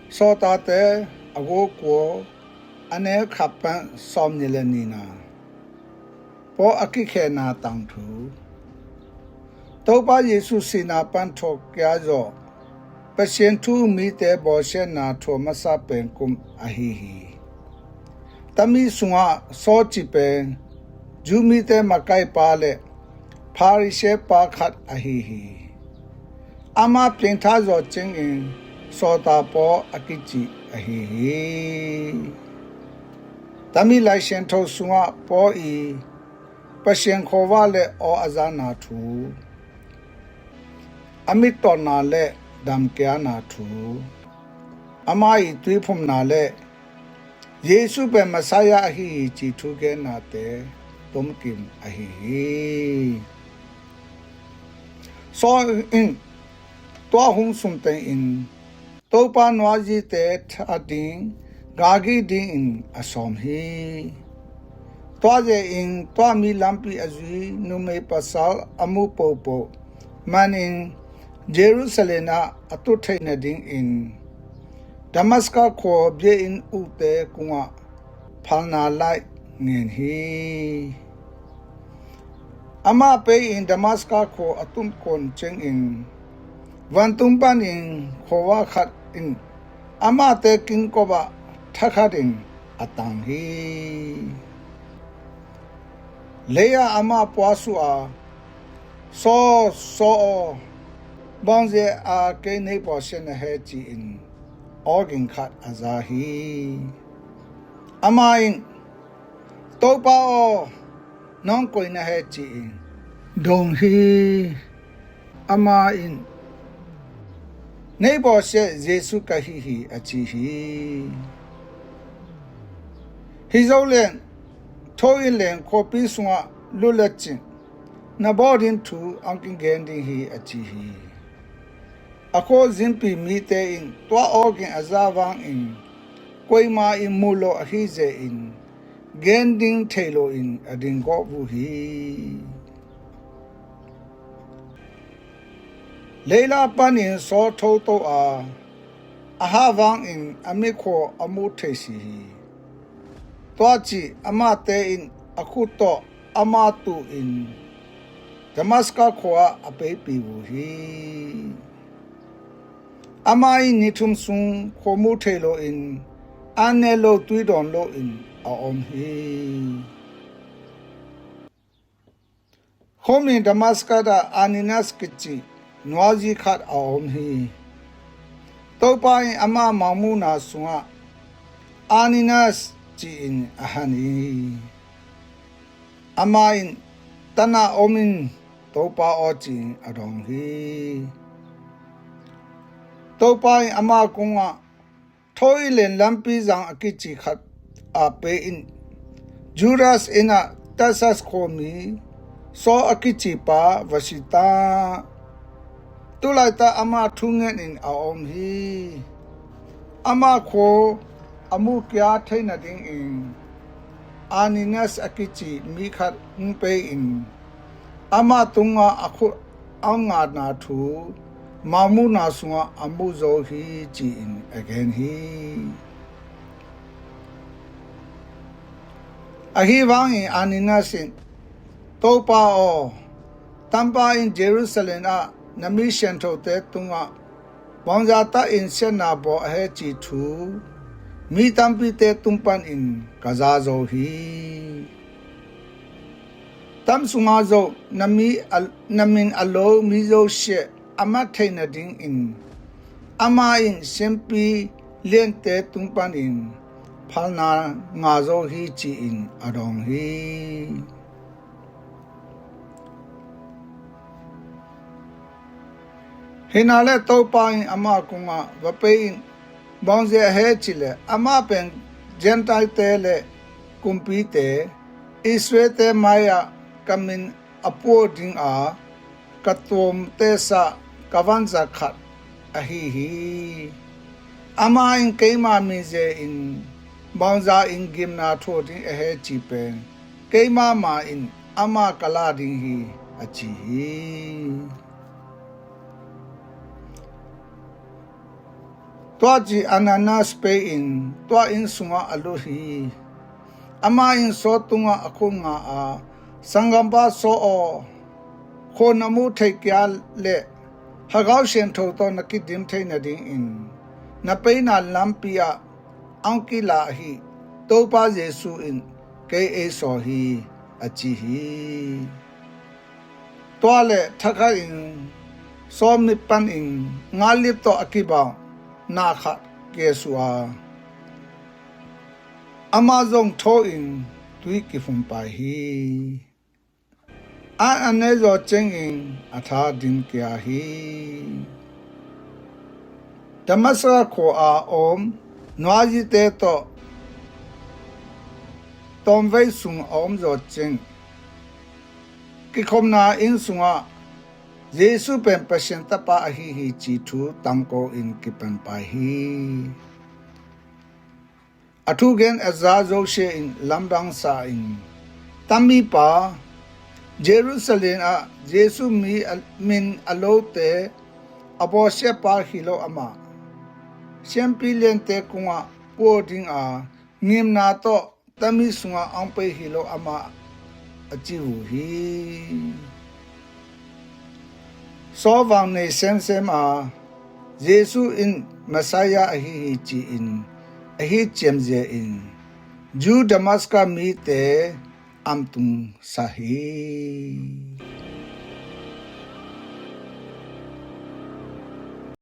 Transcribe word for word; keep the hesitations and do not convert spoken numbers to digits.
Sawltate a guk kua, a neu khat pan sawmnih le nihna. Paul a kikhenna tangthu. Topa Jesu sihna pan thuak kia zawh Pasian thu mite bawlsiatna thuak masa pen kum ahi hi. Tami sungah Saul ci pen Jew mite makaipa le Pharisee pa khat ahi hi. Ama piangtha zawh ciangin Sawltak Paul a kici ahi hi. Tami Lai Siangtho sungah Paul i Pasian khuavak le aw a zana thu, a mittawtna le damkiana thu, ama i tuiphumna le Jesu pen Messiah ahi hi ci thugennate tomkim ahi hi. Saul in tua hong sum tengin Topa nuazite that ding, gagih dingin a sawm hi. Tua zehin tua mi lampi a zui numei pasal a mu popo manin Jerusalem ah a tut theih nadingin Damascus khua bia-inn ukte kungah phalna laih ngen hi. Amah pei in Damascus khua a tun kuan ciangin vantung panin khuavak khat in amahte kinkop ah thakhatin a tang hi. Lei-ah amah puaksuh a, "Saul, Saul aw, bangzia a kei neih bawlsia na he?" ci-in awging khat a za hi. Amah in, "Topa aw, nang koi na he?" ci-in dong hi. Amah in, "Neih bawlsia Jesu ka hi hi," a ci hi. Hi zo leng, tho in leng khuapi sungah lut lecin na bawl ding thu ang kigen ding hi, a ci hi. A khuazingpi mite in tua awging a za vangin koima in mu lo ahi zehin gen ding thei loin a ding gawp uh hi. Leila panin Saul thoto a, a hah vangin a mikhua a mu thei si hi. Tua ci amahte in a khut tawh amah tuhin Damascus khua-ah a peipi uh hi. Amah in ni thum sung khua mu thei loin an ne lo tui dawn loin a om hi. Khua min Damascus ah Ananias kici nuazi khat a om hi. Topa in amah mangmuhna sungah, "Ananias," ci-in a han hi. Amah in, "Tanah om in, Topa aw," ci-in a dawng hi. Topa in amah kungah, "Tho in leng lampi zang a kici khat ah pei in, Judas inn ah Tarsus khuami Saul a kici pa va si ta. Tulaitak amah thungenin a om hi. Amah khua a mu kia thei nadingin Ananias a kici mi khat hong pei in, amah tungah a khut a ngatna thu mangmuhna sungah a mu zo hi," ci-in a gen hi. Ahi vangin Ananias in, "Topa aw, Tampa in Jerusalem ah na mi siangthote tungah bangzah takin siatna bawl a he ci thu mi tampite tung panin ka za zo hi. Tam sungah zo na mi a, na min a lo mi zo siah a mat thei nadingin amah in siampi liante tung panin phalna ngah zo hi," ci-in a dawng hi. Hi na le Topa in amah kungah va pei in, bangzia a he cih leh amah pen Gentile-te le kumpite, Israel-te mai-ah ka min a puak dinga ka tuamtehsa ka vanzat khat ahi hi. Amah in keima mizia in bangzah in gimna thuak ding a he cih pen keima mah in amah ka lak ding hi, a ci hi. Tua ci-in Ananias pei-in tua inn sungah a lut hi. Amah in Saul tungah a khut nga a, Sanggampa Saul aw, khua na muh theih kei leh Kha Siangtho tawh na kidim theih nadingin na peina lampi ah hong kila ahi Topa Jesu in kei ei sawl hi, a ci hi. Tua leh thakhatin Saul mit panin ngalip tawh a kibang na khat kiasuh a, amah zong tho-in tui kiphun pai hi. An a ne zawh ciangin a tha dim kia hi. Damaskas khua-a om nuaizite tawh tawmvei sung a om zawh ciang, kikhopna inn sungah Jesu pen Pasian Tapa ahi hi cih thu tangko-in kipanpai hi. A thugen a za Josef in lamdang sa-in, Tam mipa, Jerusalem ah Jesu mi a, min a lote a bawlsiatpa hi lo amah siampi liante kungah pua dinga ngimna tawh tami sungah hong pei hi lo amah, a ci uh hi. Saul vang nei semsem a, Jesu in Messiah ahi hi ci-in a hih ciamzia in Jew Damaskas mite amtung sa hi.